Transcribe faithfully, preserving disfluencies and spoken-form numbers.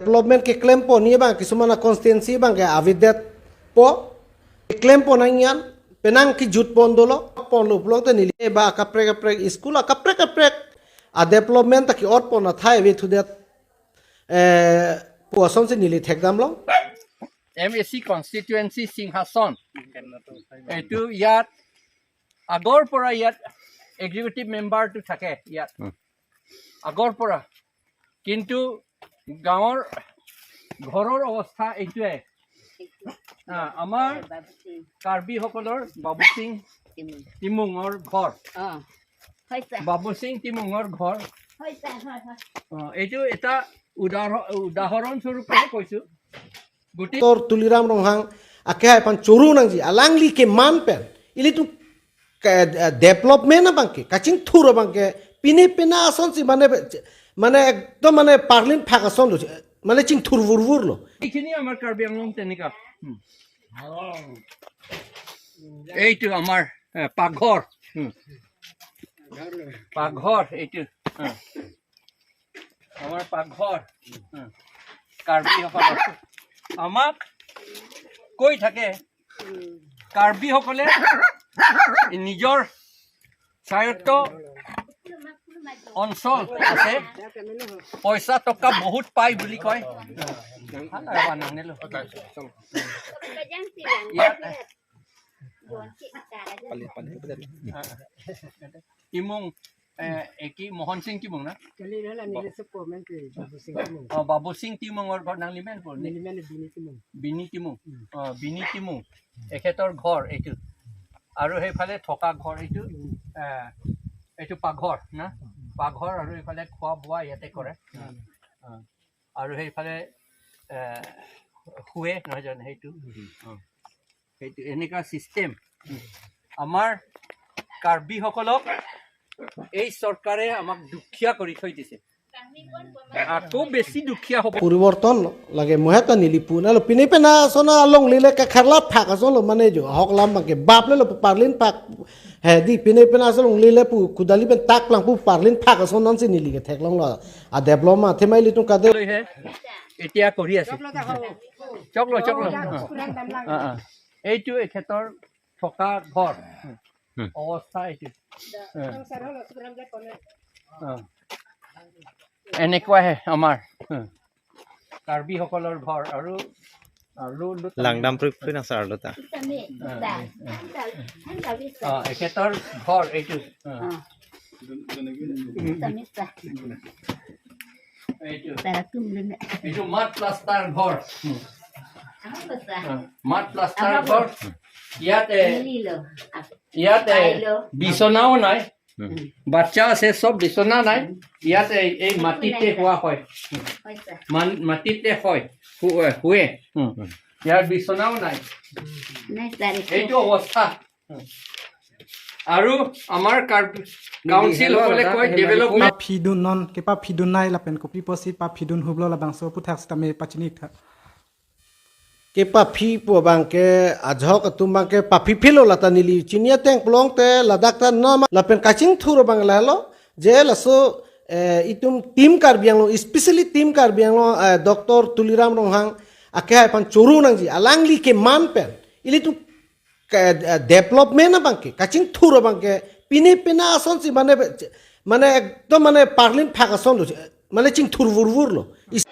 Development keklempo ni bang kisumana constituency bang ke avedetpo, keklempo nangji an penang kejutpon dolo, ponlo pulote neli ba akaprek kaprek school akaprek kaprek a development ta ke-otpon athai ave thudet, eh, pu asonsi neli thekdamlo. M A C constituency Singhason, এইটো ইয়াত আগৰ পৰা ইয়াত এক্সিকিউটিভ মেম্বাৰটো থাকে ইয়াত। উম। আগৰ পৰা। কিন্তু গাঁৱৰ ঘৰৰ অৱস্থা এইটোৱে। আ, আমাৰ কাৰ্বিসকলৰ বাবু সিং তিমুঙৰ ঘৰ। অ, হৈছে। বাবু সিং তিমুঙৰ ঘৰ। হৈছে, হয়, হয়। অ, এইটো এটা উদাহৰ-, উদাহৰণ স্বৰূপেহে কৈছো। গতিকে Doctor Tuliram Ronghang akehai aphan choro nangji, alangli keman pen ilitum ke, eh, development abang ke, kachingthur abang ke, pine pina asonsi mane, mane ekdom mane parlin phak ason lo, mane chingthur vurvur lo. এইখিনি আমাৰ কাৰ্বি আংলং তেনেকা। হুম। এইটো আমাৰ, এ, পাকঘৰ। হুম। পাকঘৰ এইটো। হুম। আমাৰ পাকঘৰ। হুম। কাৰ্বিসকলৰ। আমাক কৈ থাকে কাৰ্বিসকলে নিজৰ স্বায়ত্ত অঞ্চল আছে, পইচা টকা বহুত পায় বুলি কয়। ভাল আৰু বা নানিলো। ইয়াত তিমুং, এ, এ কি মোহন সিং তিমুং না? Kali na la neli sepo men ke Babu Sing Timung. অ, বাবু সিং তিমুঙৰ ঘৰ নাঙলিমেন পৰ নি? Neli men Bini Timung. বিনি তিমুং। উম। অ, বিনি তিমুং। এখেতৰ ঘৰ এইটো। আৰু সেইফালে থকা ঘৰ এইটো, উম। এ, এইটো পাকঘৰ না? উম। পাকঘৰ আৰু এইফালে খোৱা বোৱা ইয়াতে কৰে। উম। অ। আৰু সেইফালে, এ, শুৱে নহয় জানো সেইটো? উম। অ। সেইটো এনেকুৱা চিষ্টেম। আমাৰ কাৰ্বিসকলক এই চৰকাৰে আমাক দুখীয়া কৰি থৈ দিছে। আকৌ বেছি দুখীয়া হ'ব। পরিবর্তন লাগে, মহেতা নিলিপু নালো, পিনে পেনা আসনা আলং লিলে কা খারলা ফাক আসন লো, মানে যে হকলাম বাকে বাপ লেলো পারলিন ফাক, হে দি পিনে পেনা আসন লিলে পু কুদালি পেন তাক প্লাং পু পারলিন ফাক আসন নানসি নিলিকে থেকলং লো, আ development themai litum kade. লৈহে এতিয়া কৰি আছে। চকলো, চকলো। অ, অ। এইটো এখেতৰ থকা ঘৰ। হুম। অৱস্থা এইটো। অ। অ। এনেকুৱাহে আমাৰ। হুম। কাৰ্বিসকলৰ ঘৰ আৰু, আৰু লো-, Langdam prui prui nang sar lo ta. অ, এখেতৰ ঘৰ এইটো। অ। এইটো। এইটো মাত প্লাষ্টাৰ ঘৰ। হুম। অ, মাত প্লাষ্টাৰ ঘৰ। ইয়াতে, ইয়াতে বিচনাও নাই। হুম। বাচ্চা আছে, সব বিচনা নাই। ইয়াতে এই, এই মাটিতে শুৱা হয়। মান-, মাটিতে হয়, শু-, এ, শুৱে। হুম। ইয়াৰ বিচনাও নাই। এইটো অৱস্থা। আৰু আমাৰ কাৰ্বি কাউন্সিল সকলে কয় development. Kepaphidun non, kepaphidun nai lapen kopi pusi paphidun hublo labangso aphuthak sitame pachini tha. Kepaphi pu abang ke ajok atum abang ke paphi philo lata neli chini ateng pulote ladak ta nama lapen kachingthur abang lahelo je laso, eh, itum Team Karbi Anglong, especially Team Karbi Anglong, eh, Doctor Tuliram Ronghang akehai aphan choro nangji, alangli keman pen ilitum ke, eh, development abang ke, kachingthur abang ke, pine pina asonsi mane, mane ekdom mane parlin phak ason lo, mane chingthur vurvur lo. Is-